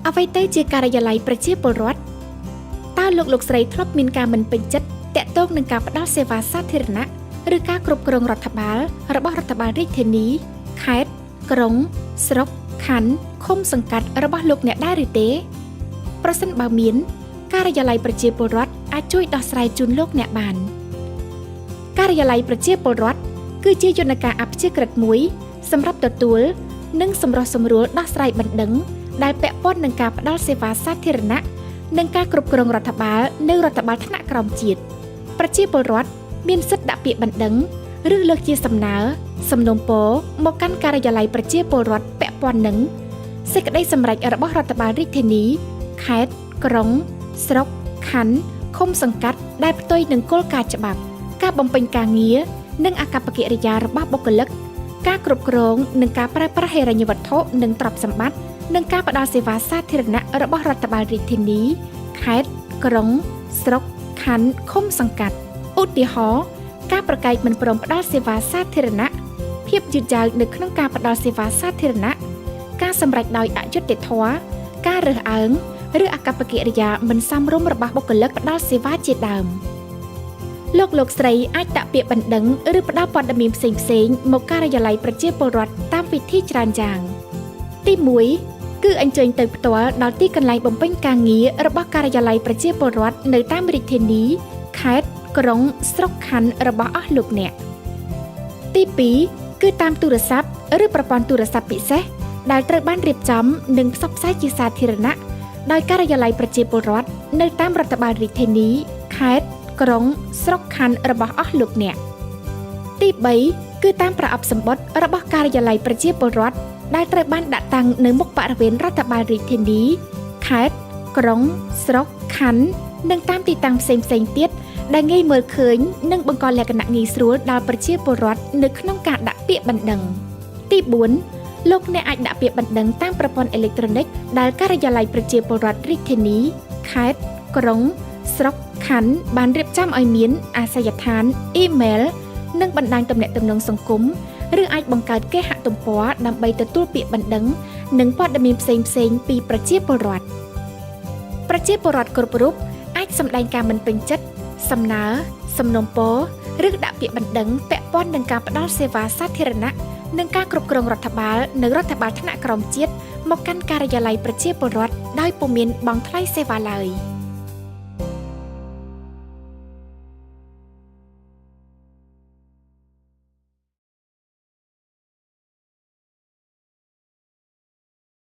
អ្វីទៅជាការិយាល័យប្រជាពលរដ្ឋតើលោកលោកស្រីធ្លាប់មានការមិនពេញចិត្តតាក់ទងនឹងការផ្ដល់សេវាសាធារណៈឬការគ្រប់គ្រងរដ្ឋបាលរបស់រដ្ឋបាលរាជធានីខេត្តក្រុងស្រុកខណ្ឌឃុំសង្កាត់របស់លោកអ្នកដែរឬទេប្រសិនបើមានការិយាល័យប្រជាពលរដ្ឋអាចជួយដោះស្រាយជូនលោកអ្នកបានការិយាល័យប្រជាពលរដ្ឋគឺជាយន្តការអព្យាក្រឹតមួយសម្រាប់ទទួលនិងសម្រុះសម្រួលដោះស្រាយបណ្ដឹងដែលពាក់ព័ន្ធនឹងការផ្ដល់សេវាសាធារណៈនិងការគ្រប់គ្រងរដ្ឋបាលនៅរដ្ឋបាលថ្នាក់ក្រោមជាតិប្រជាពលរដ្ឋមានសិទ្ធិដាក់ពាក្យបណ្ដឹងឬលើកជាសំណើសំណូមពរមកកាន់ការិយាល័យប្រជាពលរដ្ឋពាក់ព័ន្ធនឹងសេចក្តីសម្រេចរបស់រដ្ឋបាលរាជធានីខេត្តក្រុងស្រុកខណ្ឌឃុំសង្កាត់ដែលផ្ទុយនឹងគោលការណ៍ច្បាប់ការបំពេញការងារនិងអាកប្បកិរិយារបស់បុគ្គលិកការគ្រប់គ្រងនិងការប្រើប្រាស់ហិរញ្ញវត្ថុនិងទ្រព្យសម្បត្តិនិងការផ្ដល់សេវាសាធារណៈរបស់រដ្ឋបាលរាជធានីខេត្តក្រុងស្រុកខណ្ឌឃុំសង្កាត់ឧទាហរណ៍ការប្រកែកមិនព្រមផ្ដល់សេវាសាធារណៈភាពយឺតយ៉ាវនៅក្នុងការផ្ដល់សេវាសាធារណៈការសម្រេចដោយអយុត្តិធម៌ការរើសអើងឬអាកប្បកិរិយាមិនសមរម្យរបស់បុគ្គលិកផ្ដល់សេវាជាដើមលោកលោកស្រីអាចដាក់ពាក្យបណ្ដឹងឬផ្ដល់ព័ត៌មានផ្សេងៗមកការិយាល័យប្រជាពលរដ្ឋតាមវិធីច្រើនយ៉ាងទី1គឺអញ្ជើញទៅផ្ទាល់ដល់ទីកន្លែងបំពេញការងាររបស់ការិយាល័យប្រជាពលរដ្ឋនៅតាមរាជធានីខេត្តក្រុងស្រុកខណ្ឌរបស់អស់លោកអ្នកទី2គឺតាមទូរស័ព្ទឬប្រព័ន្ធទូរស័ព្ទពិសេសដែលត្រូវបានរៀបចំនិងផ្សព្វផ្សាយជាសាធារណៈដោយការិយាល័យប្រជាពលរដ្ឋនៅតាមរដ្ឋបាលរាជធានីខេត្តក្រុងស្រុកខណ្ឌរបស់អស់លោកអ្នកទី3គឺតាមប្រអប់សម្បត្តិរបស់ការិយាល័យប្រជាពលរដ្ឋដែលត្រូវបានដាក់តាំងនៅមុខបរិវេណរដ្ឋបាលរាជធានីខេត្តក្រុងស្រុកខណ្ឌនិងតាមទីតាំងផ្សេងៗទៀតដែលងាយមើលឃើញនិងបង្កលក្ខណៈងាយស្រួលដល់ប្រជាពលរដ្ឋនៅក្នុងការដាក់ពាក្យបណ្ដឹងទី4លោកអ្នកអាចដាក់ពាក្យបណ្ដឹងតាមប្រព័ន្ធអេឡិចត្រូនិកដែលការិយាល័យប្រជាពលរដ្ឋរាជធានីខេត្តក្រុងស្រុកខណ្ឌបានរៀបចំឲ្យមានអាសយដ្ឋានអ៊ីមែលនិងបណ្ដាញទំនាក់ទំនងសង្គមឬអាចបង្កើតគេហទំព័រដើម្បីទទួលពាក្យបណ្ដឹងនិងព័ត៌មានផ្សេងៗពីប្រជាពលរដ្ឋប្រជាពលរដ្ឋគ្រប់រូបអាចសម្ដែងការមិនពេញចិត្តសំណើសំណូមពរឬដាក់ពាក្យបណ្ដឹងពាក់ព័ន្ធនឹងការផ្ដល់សេវាសាធារណៈនិងការគ្រប់គ្រងរដ្ឋបាលនៅរដ្ឋបាលថ្នាក់ក្រោមជាតិមកកាន់ការិយាល័យប្រជាពលរដ្ឋដោយពុំមានបង់ថ្លៃសេវាឡើយ។